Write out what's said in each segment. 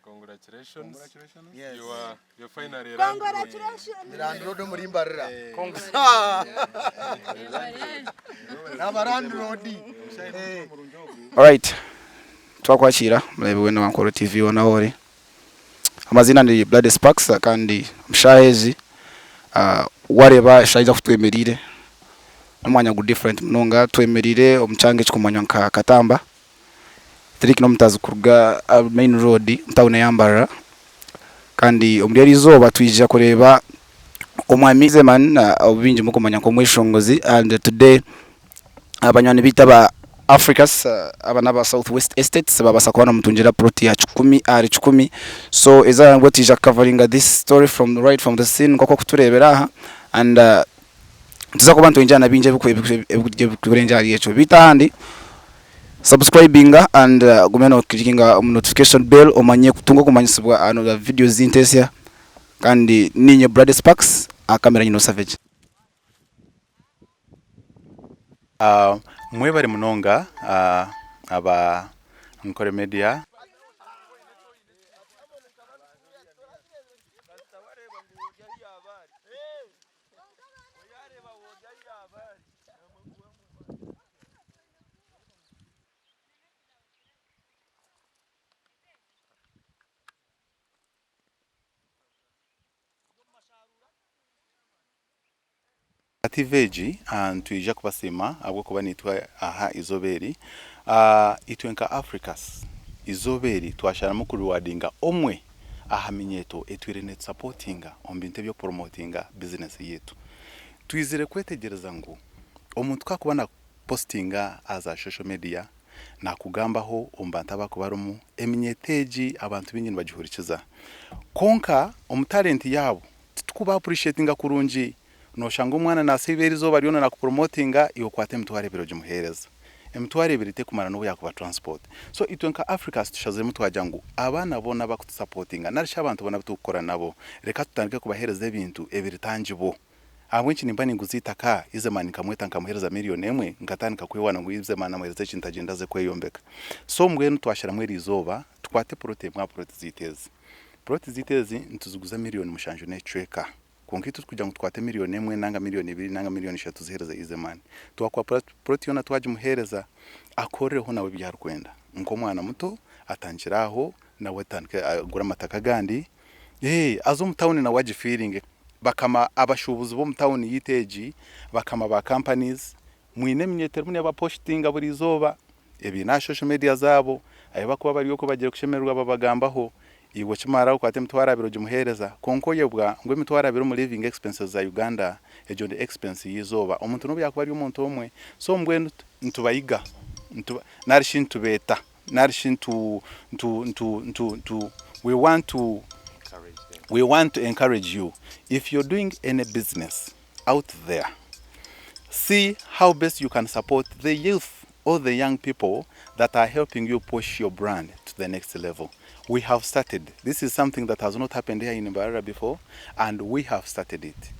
Congratulations. Congratulations. Yes. You are you're finally a landlord. Congratulations. Ni landlord omuri Mbarara. Naaba landlord. Eh. Alright, twakwakiira mureebe weena wa Nkoro TV hoona ahu ori. Amaziina ni Blood Sparks kandi omu shaaha ezi wareeba eshaaha ezi ahu twemereire n'omwanya guri different munonga. Twemereire omu kyanga ekirikumanywa nka Katamba, 3 kilometres kuruga aha main road omu tawuni eya Mbarara kandi omuri eri izooba twija kureeba omwami Zeman ou baingi murikumanya nk'omweshongozi and today Banywani baitu aba Africus aba n'aba South West Estates babaasa kuba nibamutungira plot ya kikumi ahari kikumi so eizooba nibwo twija kukavaringa this story from right from the scene nk'oku orikutureebera aha and nituza kuba nitwongyera na bingi ebirikurengyera ahari ekyo beitu ahandi subscribinga and ogume nokirikinga omu notification bell omanye kutunga okumanyisibwa aha videos zaitu ensya kandi niinye Brady Sparks aha camera nyine Savage. Mwebare munonga aba Nkore Media. TV egi nitwija kubasiima ahabw'okuba naitwe aha eizooba eri itwe nka Africus eizooba eri twasharamu ku rewardinga omwe aha minyeeto etwire netusapotinga omu bintu eby'okupromotinga bizinesi yaitu. Twizire kwetegyereza ngu omuntu ku arikuba nakupositinga aha za social media nakugambaho omu bantu abu arikuba arimu, eminyeeto egi abantu baingi nibagihurikiza kwonka omu talent yaabo Titukuba appreciatinga kurungi, noshanga omwana nasiiba erizooba ryona nakupromotinga iwe okwata emitwaro ebiri ogimuhereza. Emitwaro ebiri tekumara nobu yakuba transport. So itwe nka Africas tushaziremu twagira ngu abaana boona abakutusapotinga narishi abantu boona abutukukora nabo reka tutandike kubahereza ebintu ebiritangi bo. Ahabw'enki nimba ninguza eitaka Izeman nkamweta nkamuhereza million emwe nkatandika kwewana ngu Izeman namuhereza ekintu agyende aze kweyombeka. So mbwenu twasharamu erizooba tukwate plot emwe aha plot zaitu ezi. Puloti zaitu ezi nituziguza miriyoni mushanju n'ekicweka. Kwonka itwe tikugira ngu tukwate miriyoni emwe nanga miriyoni ibiri nanga miriyoni ishatu tuziheereze Izeman. Twakuha puloti yoona twagimuheereza akorereho nawe ebi arikwenda. Nk'omwana muto atandikire aho nawe atandike agure amataka agandi, aze omu tawuni nawe agifiiringe. Bakama abashuubuzi b'omu tawuni yaitu egi, bakama ba companies, Mwine eminyeeto erimu neebapositinga buri izooba, ebiine aha social media zaabo, ahu barikuba bari okwo bagiire kushemererwa babagambaho, iwe okimara okwata emitwaro abiri ogimuheereza, kwonka oyebwa ngu emitwaro abiri omu living expenses za Uganda egyo ni expense y'eizooba, omuntu n'obu yaakuba ari omuntu omwe. So mbwenu nitubahiga nari shi nitubeeta nari shi ntu ntu ntu ntu ntu we want to we want to encourage you if you're doing any business out there see how best you can support the youth or the young people that are helping you push your brand to the next level. We have started. This is something that has not happened here in Mbarara before and we have started it.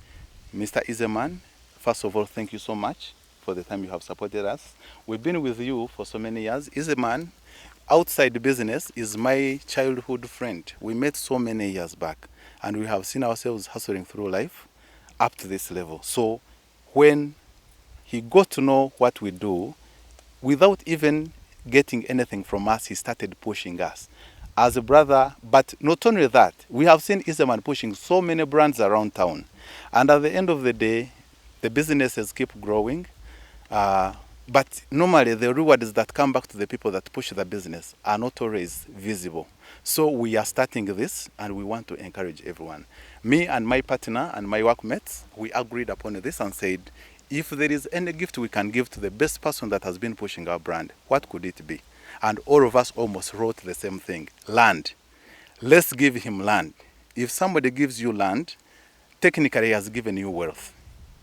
Mr. Izeman, first of all, thank you so much for the time you have supported us. We've been with you for so many years. Izeman, outside business, is my childhood friend. We met so many years back and we have seen ourselves hustling through life up to this level. So when he got to know what we do, without even getting anything from us, he started pushing us as a brother. But not only that, we have seen Izeman pushing so many brands around town. And at the end of the day, the businesses keep growing. But normally the rewards that come back to the people that push the business are not always visible. So we are starting this and we want to encourage everyone. Me and my partner and my workmates, we agreed upon this and said, if there is any gift we can give to the best person that has been pushing our brand, what could it be? And all of us almost wrote the same thing, land. Let's give him land. If somebody gives you land, technically he has given you wealth.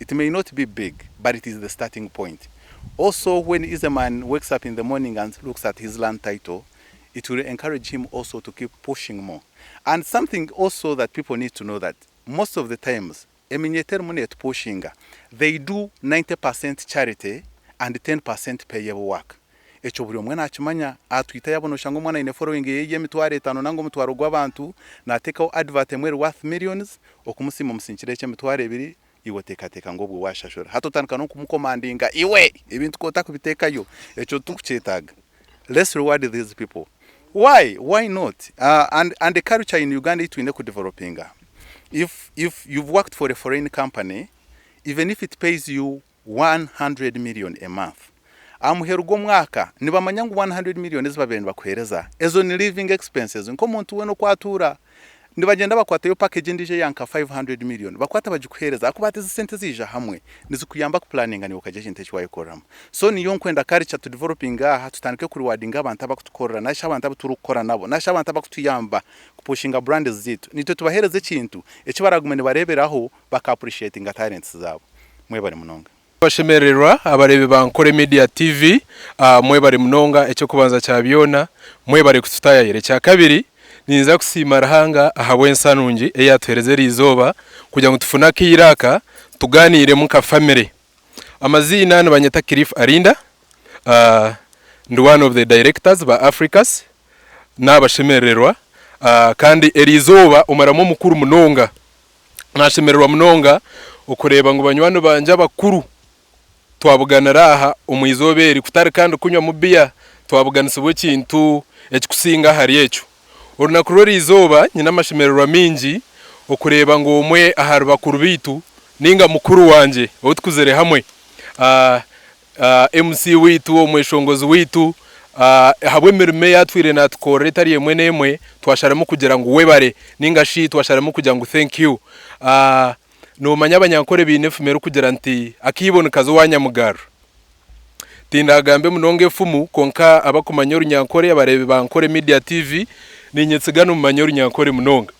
It may not be big, but it is the starting point. Also, when Izeman wakes up in the morning and looks at his land title, it will encourage him also to keep pushing more. And something also that people need to know that most of the times, eminyeeto erimu neetupushinga, they do 90% charity and 10% payable work. Ekyo buri omwe nakimanya. Aha Twitter yaabo noshanga omwana aine following ye y'emitwaro etaano nanga omutwaro gw'abantu, nateekaho advert emwe eri worth millions, okumusiima omusinkire eky'emitwaro ebiri, iwe oteekateeka ngu obwo waashashura. Hati otandika n'okumukomandinga, iwe! Ebintu ku otakubiteekayo, ekyo titukukyetaaga. Let's reward these people. Why? Why not? And, and the culture in Uganda ei twine kudevelopinga, if, if you've worked for a foreign company, even if it pays you 100 million a month, aha muheru gw'omwaka nibamanya ngu 100 million ezi babaire nibakuheereza, ezo ni living expenses nk'omuntu weena oku atuura. Nibagyenda bakwatayo package endiijo eya nka 500 million bakwata bagikuheereza ahakuba hati ezi sente ziija hamwe nizikuyamba kupulaninga naiwe okagira ekintu eki wayekoreramu. So niyo nkwenda culture tu developinge aha tutandike ku rewardinga abantu abakutukorera narishi abantu abu turikukora nabo narishi abantu abakutuyamba kupushinga brands zaitu. Naitwe tubaheereze ekintu eki baragume nibareeberaho baka appreciatinga talents zaabo. Mwebare munonga. Bashemererwa abareebi ba Nkore Media TV mwebare munonga eky'okubanza kya byona mwebare kututayayira ekyakabiri ninza kusiima Ruhanga ahabw'ensa nungi ei yatuhereza eriizooba kugira ngu tufune akaire aka tuganiiremu nka family. Amaziina nibanyeta Cliff Arinda ndi one of the directors ba Africus nabashemerererwa kandi eriizooba omuramu omukuru munonga Nashemererwa munonga okureeba ngu banywani bangye abakuru twabuganira aha omu izooba eri kutari kandi kunywamu biya, twabuganisibwa ekintu ekikusinga ahari ekyo. Orunaku rw'eri izooba nyine amashemererwa maingi okureeba ngu omwe ahari bakuru baitu ninga mukuru wangye ou tukuzire hamwe, MC waitu, omweshongozi waitu, ahabw'emirimo ei atwire naatukorera etari emwe n'emwe, twasharamu kugira ngu webare ninga shi twasharamu kugira ngu thank you. Noomanya Abanyankore baine efumu erikugira nti akaibo nikaza owa Nyamugarra. Tindagambe munonga efumu kwonka abakumanya Orunyankore, abareebi ba Nkore Media TV, niinyetsiga nimumanya Orunyankore munonga.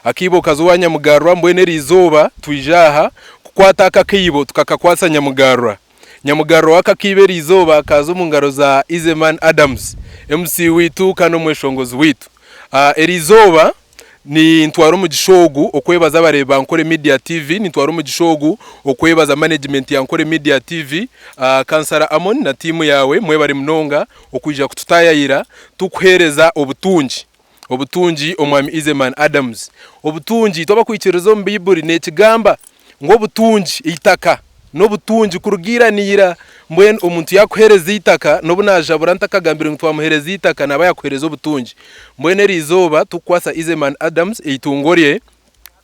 Akaibo kaza owa Nyamugarra mbwenu eriizooba twija aha kukwata aka akaibo tukakakwatsa Nyamugarra. Nyamugarra w'aka kaibo eriizooba akaaza omu ngaro za Izeman Adams, MC waitu kandi omweshongozi waitu. Eriizooba nintwara omugisha ogu okwebaza abareebi ba Nkore Media TV, nintwara omugisha ogu okwebaza management ya Nkore Media TV, Kansara Amon na tiimu yaawe mwebare munonga okwija kututaayayira tukuheereza obutungi. Obutungi Omwami Izeman Adams. Obutungi, twaba kwikiririza omu Baiburi nekigamba ngu obutungi, eitaka, n'obutungi kuruga ira na ira. Mbwenu omuntu yakuhereza eitaka, n'obu najabura ntakagambire ngu twamuhereza eitaka naba yakuhereza obutungi. Mbwenu erizooba tukukwasa Izeman Adams eitungo rye,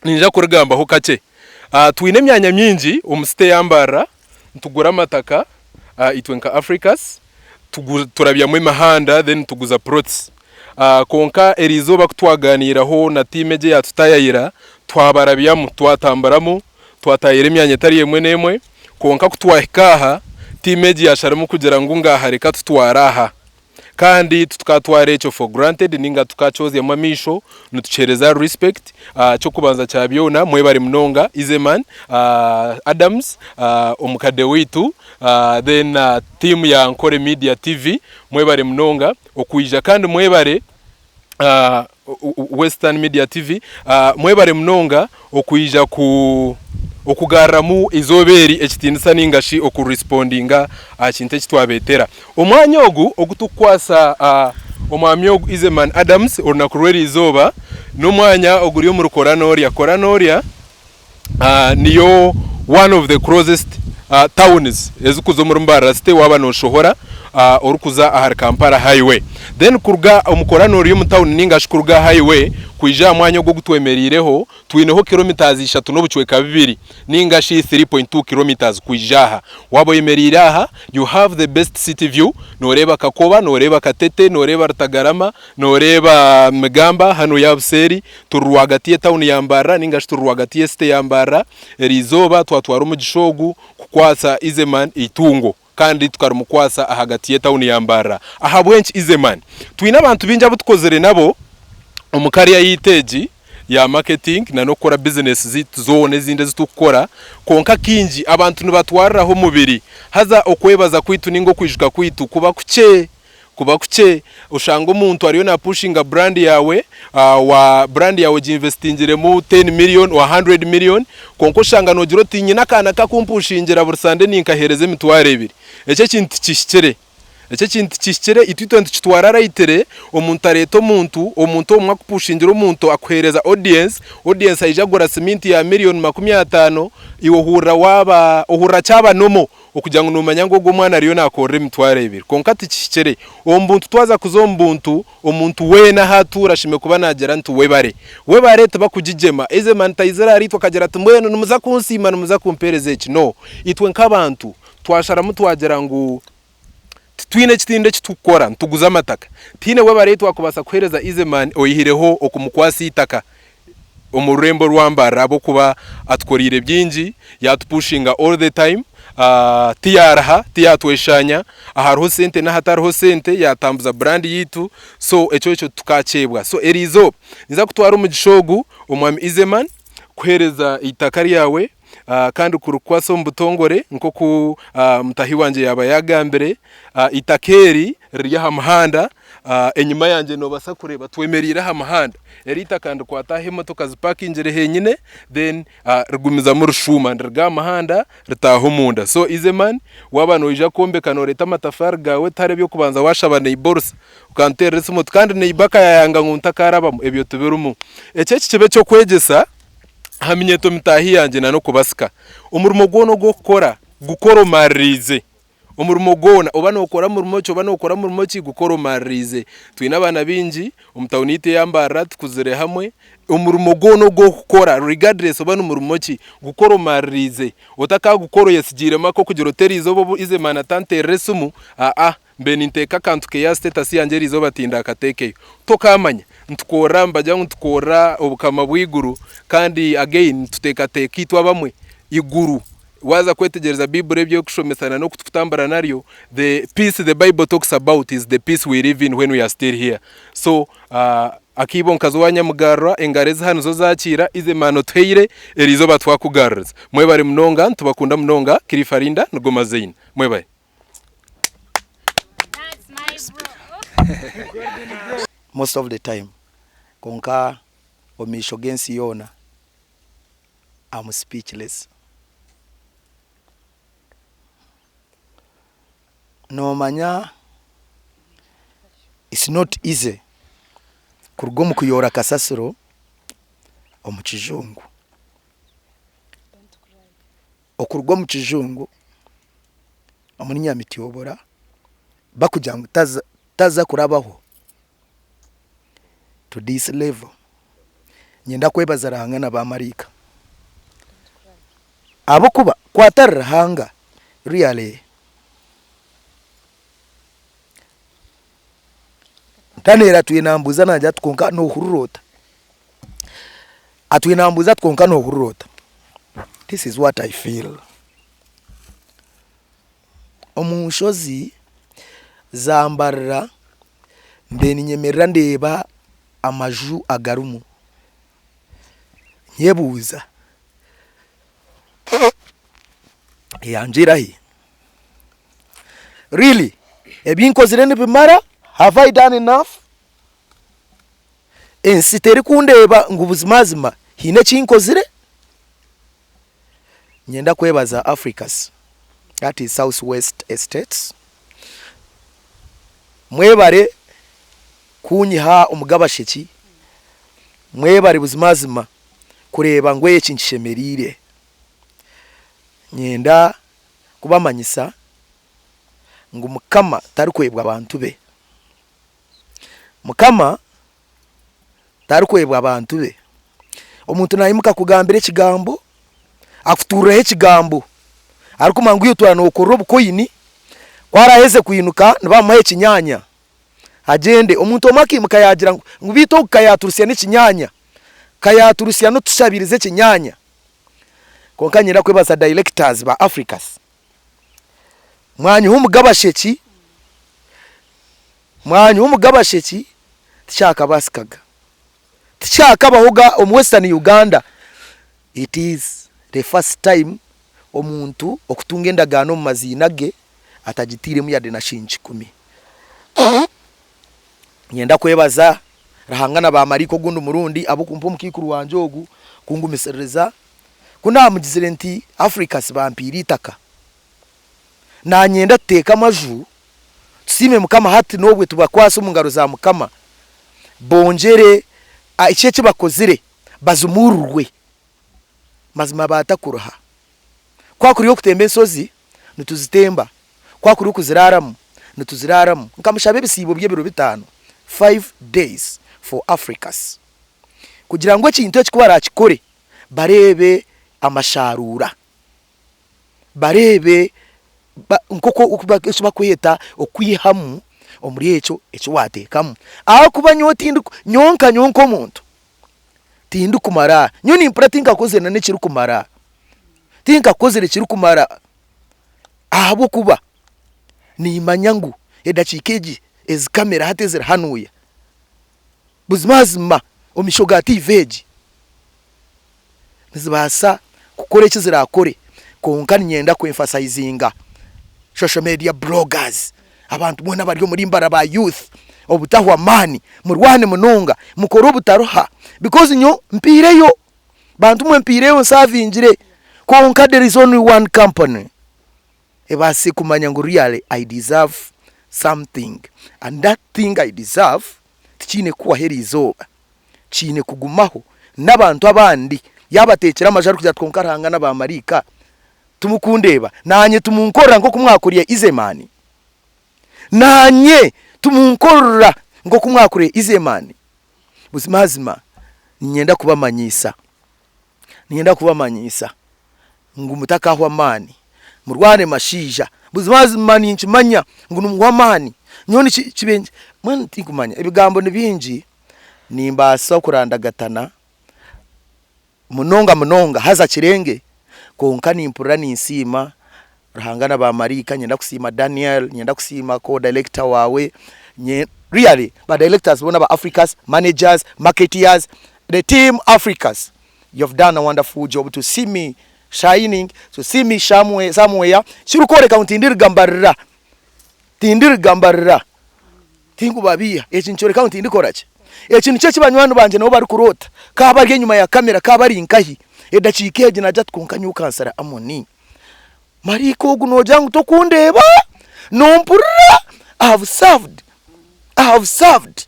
ninja kurigambaho kakye. Twine emyanya mingi omu city ya Mbarara, nitugura amataka itwe nka Africus, turabyamu emihanda then tuguza plots. Kwonka eriizooba ku twaganiiraho na tiimu egi eyaatutaayayira, twabarabyamu, twatamburamu, twataayira emyanya etari emwe n'emwe, kwonka ku twahika aha, tiimu egi yaasharamu kugira ngu ngaaha reka tutware aha. Kandi titukatwara ekyo for granted ninga tukakyozyamu amaisho, nitukiheereza respect. Eky'okubanza kya byona, mwebare munonga Izeman Adams, omukade waitu, then tiimu ya Nkore Media TV, mwebare munonga. Okwija kandi mwebare Western Media TV mwebare munonga okwija ku okugarramu eizooba eri ekitiinisa ninga shi oku respondinga aha kintu eki twabetera. Omwanya ogu ogu tukukwasa omwami ogu Izeman Adams orunaku rw'eriizooba n'omwanya oguri omuri Koranorya. Koranorya niyo one of the closest towns ezikuza omuri Mbarara city waaba noshohora orikuza ahari Kampala highway. Then kuruga omu Koranori omu town ninga shi kuruga aha highway kwija aha mwanya ogu ogutwemereireho twineho kilometres ishatu n'obucweka bubiri ninga shi 3.2 kilometres kwija aha. Waaba oyemereire aha you have the best city view, noreeba Kakoba, noreeba Katete, noreeba Rutagarama, Nooreeba Migamba hanu ya buseeri, turi rwagati y'etauni ya Mbarara ninga shi turi rwagati y'esite ya Mbarara. Eriizooba twatwara omugisha ogu kukwatsa Izeman eitungo kandi tukarimukwatsa ahagati y'etauni ya Mbarara. Ahabw'enki Izeman? Twine abantu baingi abu tukozire nabo omu kariya yaitu egi ya marketing na n'okukora bizinesi zaitu zoona ezindi ezi turikukora, kwonka kaingi abantu nibatwariraho omubiri haza okwebaza kwaitu ninga okwijuka kwaitu kuba kukye. Kuba kukye, oshanga omuntu ariyo na pushinga brand yaawe, wa brand yaawe oginvestingiremu ten million or hundred million, kwonka oshanga nogira oti nyine akaana kakumpushingira buri sande ninkaheereza emitwaro ebiri. Ekyo ekintu tikihikire. Eki ekintu tikihikire, itwe itwe nitukitwara lightly, omuntu areeta omuntu, omuntu omwe akupushingira omuntu akuheereza audience, audience aija agura siminti ya miriyoni 50, iwe ohurira waaba, ohurira kyaba normal okugira ngu noomanya ngu ogwo omwana ariyo naakorera 20,000. Kwonka tikihikire. Omu buntu twaza kuza omu buntu, omuntu weena ahu atuura ashemereire kuba naagira nti webare. Webare tibakugigyema. Eisemann taizire ahariitwe akagira ati mbwenu nimuza kunsiima nimuza kumpeereza eki. No. Itwe nk'abantu twasharamu twagira ngu titwine ekitindi eki turikukora, nituguza amataka. Tihaine webare ei twakubaasa kuheereza Eisemann oihireho okumukwasa eitaka omu rurembo rwa Mbarara ahabw'okuba atukoreire bingi, yaatupushinga all the time, tiyaaraha, tiyaatweshaanya, ahariho sente n'ahatariho sente yaatambuza brand yaitu, so ekyo ekyo tukakyebwa. So eriizooba ninza kutwara omugisha ogu omwami Eisemann kuheereza eitaka ryawe kandi kurikukwasa omu butongore nk'oku mutahi wangye yaaba yaagambire. Eitaka eri riri aha muhanda, enyima yangye noobaasa kureeba twemereire aha muhanda. Eri eitaka nirikwata ahu emotoka zipakingire henyine then rigumizamu rishuuma niriruga aha muhanda ritaaha omunda. So Eisemann waaba noija kwombeka nooreeta amatafaari gaawe tihariho eby'okubanza waashaba neighbours okanteerera esimu oti kandi neighbour akayayanga ngu ntakarabamu, ebyo tibirimu. Eki eki kibe eky'okwegyesa aha minyeeto mitaahi yangye n'okubasika. Omurimo gwona ogu orikukora gukore omaririize. Omurimo gwona, oba nookora murimo ki, oba nookora murimo ki, gukore omaririize. Twine abaana baingi omu tawuni yaitu eya Mbarara tukuzire hamwe, omurimo gwona ogu orikukora regardless oba ni murimo ki, gukore omaririize. Otakaagukora oyesigiiremu ak'okugira oti eriizooba obu Izeman atanteerera esimu, aa mbe ninteeka akantu ke aha status yangye eriizooba tindakateekeyo. Tokaamanya, nitukorera nibagira ngu nitukorera obukama bw'eiguru kandi again nituteekateeka itwe abamwe eiguru. Waaza kwetegyereza Baiburi ebi erikushomesa na n'oku turikutambura naryo, the peace the Bible talks about is the peace we live in when we are still here. So akaibo nkaza owa Nyamugarura, engaro ezi aha nizo zakiira, ize maani otuhaire, eriizooba twakugaruriza. Mwebare munonga, nitubakunda munonga, Cliff Arinda, nigo maziina. Mwebare. Most of the time kwonka omu maisho g'ensi yoona am speechless. Nomanya it's not easy kuruga omu kuyoora kasasiro omu kijungu. Okuruga omu kijungu omuri Nyamityobora bakugira ngu taza kurabaho to this level. Niinyenda kwebaza Ruhanga na baamaraika ahabw'okuba ku atari Ruhanga really Daniel atwire nambuuza naagira ati kwonka noohurira ota? Atwire nambuuza ati kwonka noohurira ota? This is what I feel. Omu nshozi za Mbarara mbaire ninyemerera ndeeba amaju agarimu nyebuuza eyangye erahi? Really ebi nkozire nibimara? Have I done enough? Ensi terikundeeba ngu buzimazima haine eki nkozire? Niinyenda kwebaza Africus that is South West Estates, mwebare kunyiha omu gabasheki, mwebare buzimazima kureeba ngu eki nkishemereire. Niinyenda kubamanyisa ngu Mukama tarikwebwa bantu be. Mukama tarikwebwa bantu be. Omuntu naimuka akugambira ekigambo, akutuuriraho ekigambo arikumanya ngu iwe otwire nookorera obukoini, ku araaheze kwinuka nibamuha ekinyaanya agyende. Omuntu omwe akaimuka yaagira ngu beitu ogu ka yaaturusya n'ekinyaanya, ka yaaturusya n'otushabiriza ekinyaanya. Kwonka niinyenda kwebaza directors ba Africus, mwanyiha omu gabasheki, mwanyiha omu gabasheki tikyakabaasikaga. Tikyakabahoga omu Western Uganda. It is the first time omuntu okutunga endagaano omu maziina ge atagiteiremu yade na shilingi kikumi. Niinyenda kwebaza Ruhanga na baamaraika ogundi murundi ahabw'okumpa omukaikuru wangye ogu kungumisiririza. Ku naamugizire nti Africus bampaire eitaka, naanyenda tuteeke amaju. Tusiime Mukama hati n'obwe tubakwase omu ngaro za Mukama bongyere eki eki bakozire bazumuururwe. Mazima baatakuruha. Ku hakuriho okutemba enshozi, nituzitemba, ku hakuriho okuziraaramu, nituziraaramu. Nkamushaba ebisiibo by'ebiro bitaano, five days for Africas, kugira ngu ekintu eki ku baraakikore bareebe amasharuura, bareebe nk'oku eki barikweta okwihamu omuri ekyo eki waateekamu. Ahakuba nyowe tindiku, nyowe nka nyowe nk'omuntu, tindikumara, nyowe nimpurira tinkakozire na n'ekirikumara, tinkakozire ekirikumara ahabw'okuba niimanya ngu edakiika egi ezi kamera hati eziri hanuya, buzimazima omu maisho ga tiivi egi nizibaasa kukora eki ziraakore kwonka niinyenda ku emphasizinga social media bloggers, abantu boona abari omuri mbara ba youth obutahwa maani murwane munonga mukore obutaruha because nyowe mpiireyo, bantu mwe mpiireyo nsavingire kwonka there is only one company ebaasire kumanya ngu really I deserve something and that thing I deserve tikiine kuhwaho eriizooba. Kiine kugumaho n'abantu abandi yaabateekyera amaju arikugira ati kwonka Ruhanga na baamaraika timukundeeba, naanye timunkorera nk'oku mwakorire Izemaani. Naanye timunkorera nk'oku mwakorire Izemaani. Buzimazima niinyenda kubamanyiisa, niinyenda kubamanyiisa ngu mutakahwa amaani, murwane mashaija. Buzimazima ninkimanya ngu nimuhwa amaani. Nyowe niki, mbwenu tinkumanya, ebigambo ni bingi. Nimbaasa kurandagatana munonga munonga haza kirenge, kwonka nimpurira ninsiima Ruhanga na baamaraika, niinyenda kusiima Daniel, niinyenda kusiima co-director waawe, really ba directors boona aba Africas, managers, marketeers, the team Africas, you have done a wonderful job to see me shining, to see me somewhere, ekirikworeka ngu tindirigambarira, tindirigambarira. Tinkubabiiha, eki nikyoreka ngu tindikora ki? Eki nikyo eki banywani bangye nabo barikuroota, ka bari enyima ya kamera, ka bari nkahi. Edakiika egi naagira ati, Kwonka nyowe kansara Amoni, maraika ogu noogira ngu tokundeeba? Nompurira? I have served, I have served.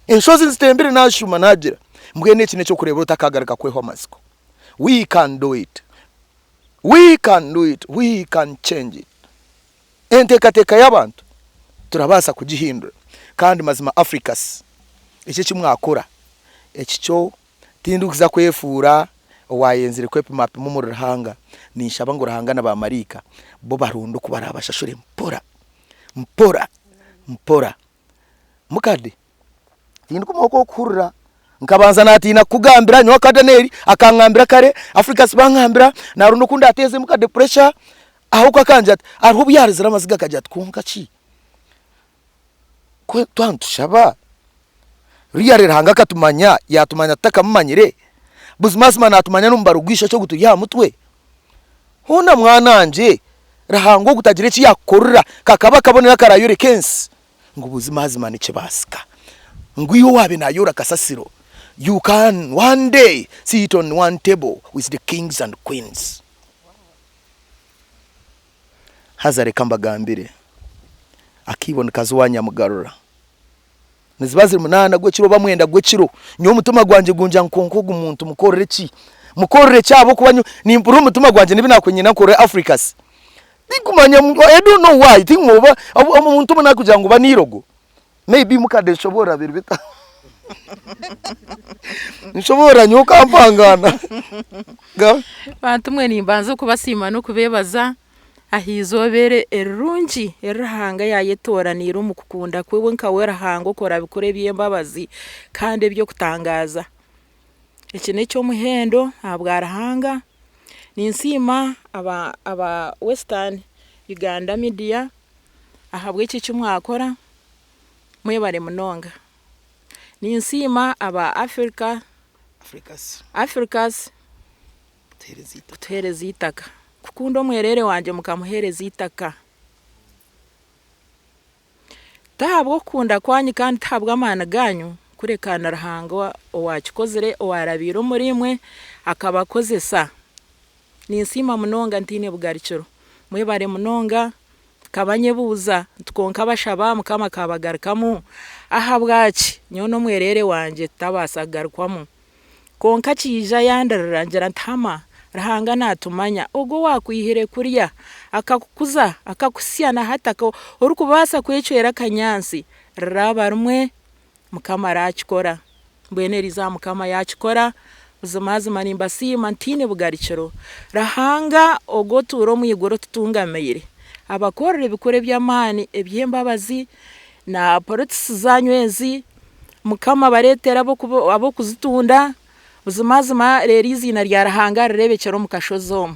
Enshozi nzitembire naashuuma naagira. Mbwenu eki n'eky'okureebera otakaagaruka kwehwa amatsiko. We can do it, we can do it, we can change it. Enteekateeka y'abantu turabaasa kugihindura kandi mazima Africas eki eki mwakora eki kyo tindikuza kwefuura owayenzire kwepimapima omuri Ruhanga ninshaba ngu Ruhanga na ba maraika bo baronde oku barabashashure mpora mpora mpora. Mukade Tindikumanya oku orikuhurira. Nkabanza naatiina kukugambira, nyowe aka Daniel akangambira kare, Africus bangambira, naaronda oku ndaateezemu ka pressure, ahabw'okuba akangira ati, hariho obu yaarizire amaziga akagira ati kwonka ki, ku twaba nitushaba, really Ruhanga akatumanya, yaatumanya tutakamumanyire? Buzimazima naatumanya n'omubaro gw'eishokye ogu turi aha mutwe? Hoona mwana wangye, Ruhanga ogu tagira eki yaakukorera, kakaba akabonero akaraayoreka ensi. Ngu buzimazima nikibaasika ngu iwe owaabe naayoora kasasiro, you can one day sit on one table with the kings and queens. Haza reka mbagambire, akiibo nikaza owa nyamugarura. Niziba ziri munaana gw'ekiro oba mwenda gw'ekiro, nyowe omutima gwangye gungira ngu kwonka ogu muntu mukorere ki? Mukorere ki ahabw'okuba nyowe nimpurira omutima gwangye n'ebi naakunyine nkorere Africus. Tinkumanya I don't know why tinkumanya oba omuntu omwe nakugira ngu ba neirogo maybe mukade nshoboorora biri bita nshoboorora nyowe okampangana. Bantu mwe nimbanza okubasiima n'okubeebaza aha izooba eri erirungi eri Ruhanga yaayetooraniire omu kukunda kwe we nka we Ruhanga okora bikuru eby'embabazi kandi eby'okutangaaza. Eki n'eky'omuhendo ahabwa Ruhanga. Ninsiima aba aba Western Uganda Media ahabw'eki eki mwakora, mwebare munonga. Ninsiima aba Africa Africas kutuheereza eitaka, kukunda omwereere wangye mukamuheereza eitaka. Ti ahabw'okukunda kwanyu kandi ti habw'amaani gaanyu, kureka ni Ruhanga owaakikozire, owaarabiire omuriimwe akabakozesa. Ninsiima munonga ntaine bugarukiro. Mwebare munonga Nkaba nyebuuza nti kwonka bashaba Mukama akabagarukamu? Ahabwaki nyowe n'omwereere wangye tutabaasa kugarukwamu? Kwonka kiija yandirira ngira nti hama Ruhanga natumanya, ogwo owaakwihire kurya, akakukuza, akakuhitsya na hati orikubaasa kwecwera akanyaatsi, riraaba rimwe Mukama araakikora. Mbwenu eriizooba Mukama yaakikora, buzimazima nimbasiima ntaine bugarukiro. Ruhanga ogwo otuura omu iguru otutungamiire, abakorere ebikuru eby'amaani, eby'embabazi, na polotisi zaanyu ezi, Mukama abareetere ab'okuzitunda, buzimazima reero eiziina rya Ruhanga rireebekyere omu kashozi omu.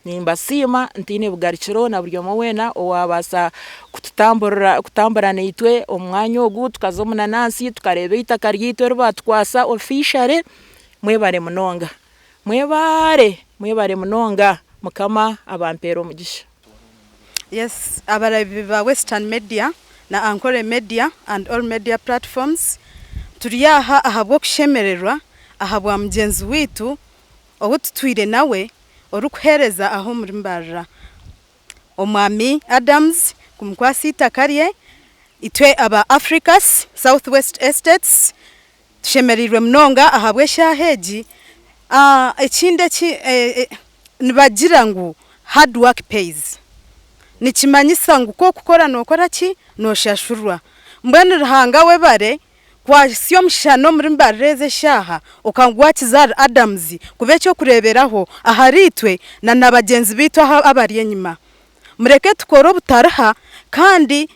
Nimbasiima ntaine bugarukiro na buri omwe weena owaabaasa kututamburira kutambura naitwe omu mwanya ogu tukaza omu nanansi tukareeba eitaka ryaitu eri baatukwasa officially, mwebare munonga. Mwebaare, mwebare munonga Mukama abampeere omugisha. Yes abarabi ba Western Media na Ankole Media and all media platforms turi aha ahabw'okushemererwa ahabwa mugyenzi waitu ou tutwire nawe orikuheereza aha omuri Mbarara Omwami Adams kumukwasa eitaka rye itwe aba Africus South West Estates tushemereirwe munonga ahabw'eshaaha egi. Ekindi eki nibagira ngu hard work pays nikimanyisa ngu ku orikukora nookora ki? Nooshashurwa. Mbwenu Ruhanga webare Kwahitsya omushana omuri Mbarara ezi eshaaha, okangwakiza ahari Adams kuba eky'okureeberaho ahariitwe na na bagyenzi baitu abari enyima. Mureke tukore obutariha kandi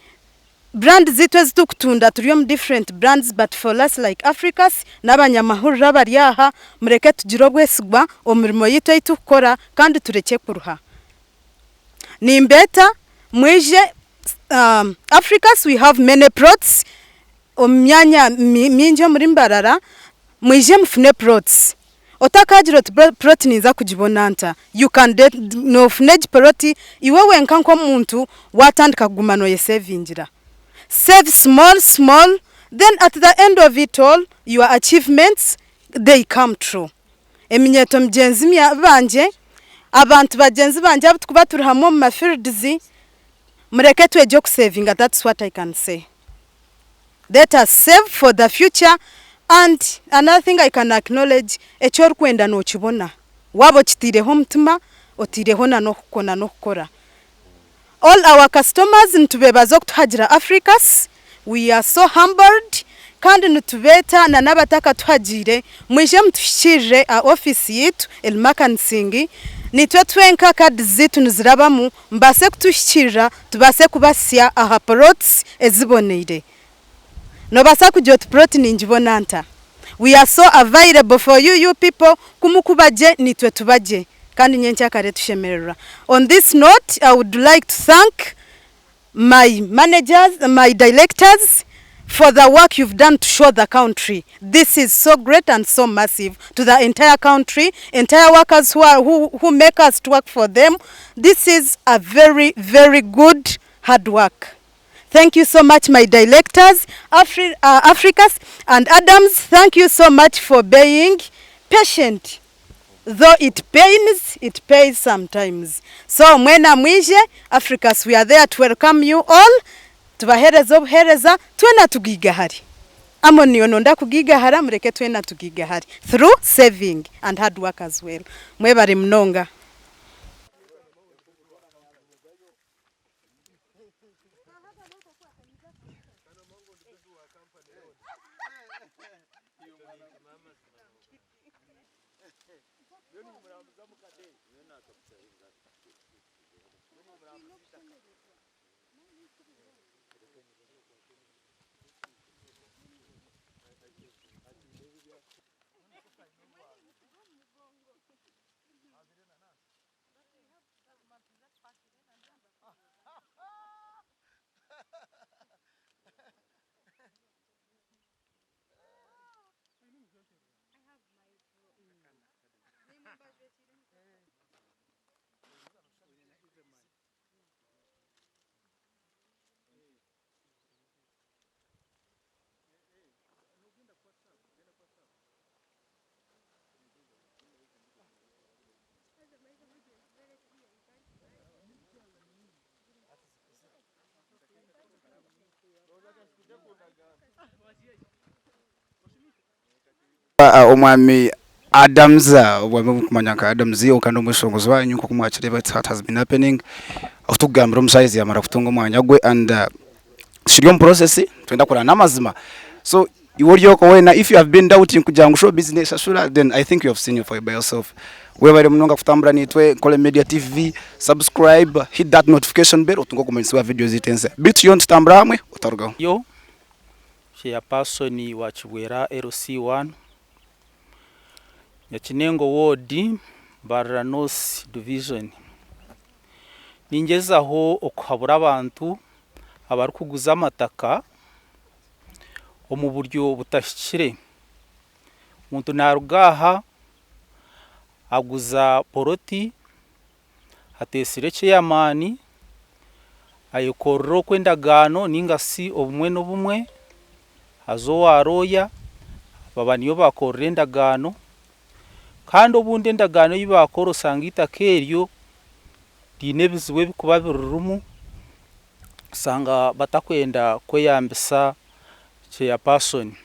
brand zaitu ezi turikutunda turi omu different brands but for us like Africus n'abanyamahurire abari aha, mureke tugire obwesigwa omu mirimo yaitu ei turikukora kandi turekye kuruha. Nimbeeta mwije Africus we have many plots omu myanya mingi omuri Mbarara, mwije mufune plots. Otakaagira oti plot ninza kugibona nta, you can noofuna egi plot iwe wenka nk'omuntu waatandika kuguma nooyesevingira. Save small small then at the end of it all your achievements they come true. Eminyeeto mugyenzi bangye, abantu bagyenzi bangye abu turikuba turi hamwe omu ma fields, mureke twegye okusevinga that's what I can say. Let us save for the future and another thing I can acknowledge eki orikwenda nokibona waaba okitaireho omutima otaireho na n'okukora. All our customers nitubebaza okutuhagira Africus, we are so humbled kandi nitubeeta na n'abatakatuhagiire mwije mutuhikiirire aha office yaitu eri Makanising nitwe twenka cards zaitu nizirabamu mubaase kutuhikiirira tubaase kubasya aha plots eziboneire. Nobaasa kugira oti plot ningibona nta? We are so available for you you people ku mukuba gye naitwe tuba gye kandi nyenkyakare tushemererwa. On this note I would like to thank my managers, my directors for the work you've done to show the country. This is so great and so massive to the entire country, entire workers who, are, who, who make us to work for them. This is a very, very good hard work. Thank you so much my directors, Afri uh, Africus and Adams, thank you so much for being patient. Though it pains, it pays sometimes. So mwena mwije, Africus we are there to welcome you all. Tubahereze obuhereza, twena tugigahare. Amon niyo nonda kugigahara, mureke twena tugigahare. Through saving and hard work as well. Mwebare munonga. Omwami Adams obwami oburikumanywa nka Adams kandi omweshongozi wanyu nkoku mwakireeba it's what has been happening ahu turikugambira omushaija yamara kutunga omwanya gwe and tukiri omu process nitwenda kureba n'amazima so iwe ori okwo weena if you have been doubting kugira ngu showbiz neshashura then I think you have seen it for by yourself webare munonga kutambura naitwe Nkole Media TV subscribe hit that notification bell otunge okumanyisibwa video zaitu ensya beitu yo nitutambura hamwe otarugaho. Yo Chairperson wa Kibwera LC1, Nyakinengo Ward, Mbarara North Division. Ningyezaho okuhabura abantu abarikuguza amataka omu buryo butahikire. Omuntu naruga aha aguza poloti ateetsire ceyamaani, ayekorera okwo endagaano nainga shi obumwe n'obumwe haza owa rooya baba niyo baakorera endagaano kandi obundi endagaano ei baakora oshanga eitaka eryo riine ebizibu ebirikuba biririmu oshanga batakwenda kweyambisa ceyapasoni.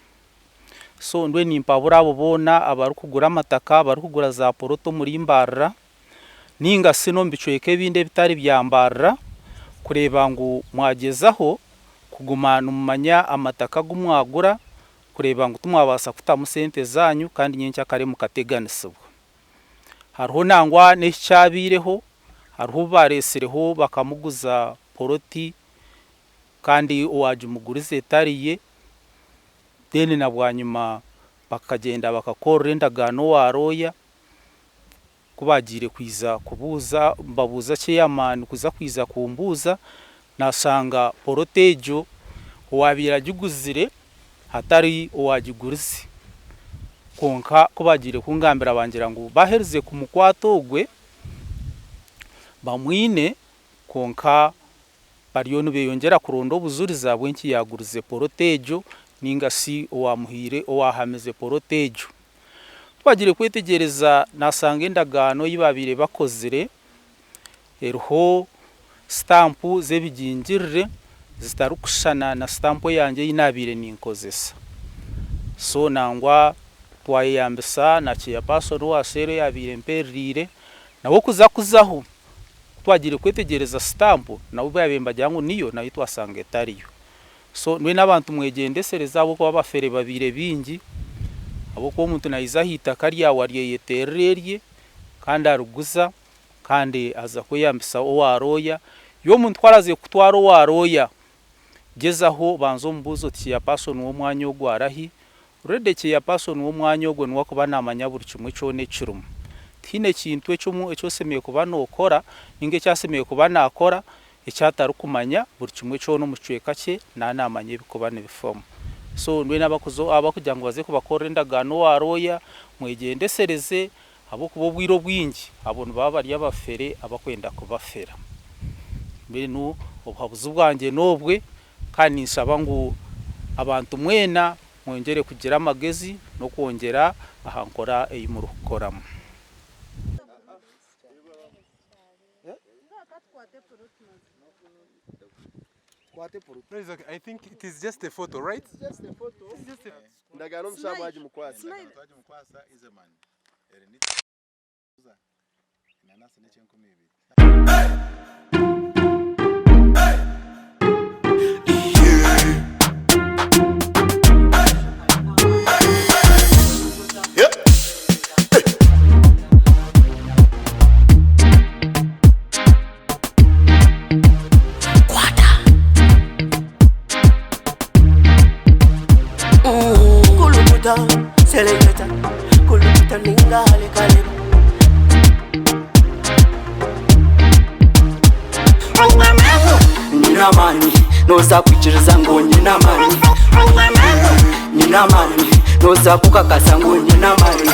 So mbwenu nimpabura abo boona abarikugura amataka, abarikugura za poroto omuri Mbarara ninga shi n'omu bicweka ebindi ebitari bya Mbarara kureeba ngu mwagyezaho kuguma nimumanya amataka agu mwagura kureeba ngu timwabaasa kutamu sente zaanyu kandi nyenkyakare mukateganisibwa. Hariho nangwa n'eki kyabaireho, hariho obu baareetsireho bakamuguza poloti kandi owaagimugurize etari ye, then na bwanyima bakagyenda bakakorera endagaano owa looya. Ku baagiire kwija kubuuza, nibabuuza chairman kuza kwija kumbuuza, naashanga poloti egyo owaabaire agiguzire atari owaagigurize. Kwonka ku baagiire kungambira bangira ngu baaherize kumukwata ogwe, bamwine kwonka bariyo nibeyongyera kuronda obujurizi ahabw'enki yaagurize poloti egyo ninga shi owaamuhaire owaahamize poloti egyo. Ku baagiire kwetegyereza naashanga endagaano ei baabaire bakozire eriho sitampu z'ebigingirire zitarikushushana na sitampu eyangye ei naabaire ninkozesa. So nangwa twayeyambisa na chairperson owa cell eyaabaire empereriire nawe kuza kuzaho ku twagiire kwetegyereza sitampu nabo baabaire nibagira ngu niyo nayo twashanga etariyo. So mbwenu abantu mwegyendesereze ahabw'okuba abafere babaire baingi, ahabw'okuba omuntu naija aha itaka ryawe aryeyeterera erye kandi ariguza kandi aza kweyambisa owa looya. Iwe omuntu ku araaze kukutwara owa looya, gyezaho banza omubuuze oti chairperson w'omwanya ogu arahi? Already chairperson w'omwanya ogwo niwe arikuba naamanya buri kimwe kyona ekirimu. Tihaine kintu eki eki oshemereire kuba nookora ninga eki ashemereire kuba naakora eki atarikumanya, buri kimwe kyona omu kicweka kye naaba naamanya ebirikuba nibifamu. So mbwenu abakuza abarikugira ngu baze kubakorera endagaano owa looya, mwegyendesereze ahabw'okuba obwire obwingi abo nibaba bari abafere abakwenda kubafera. Mbwenu obuhabuzi bwangye n'obwe kandi ninshaba ngu abantu mwena mwongyere kugira amagezi n'okwongyera aha nkora ei murikukoramu. I think it is just a photo, right? Ndagaano omushaija mwagimukwasa. Kulukuta, seleketa, kulukuta ninga halekaleba. Nyina amani, noza kwikiriza ngu nyina amani. Nyina amani, noza kukakasa ngu nyina amani.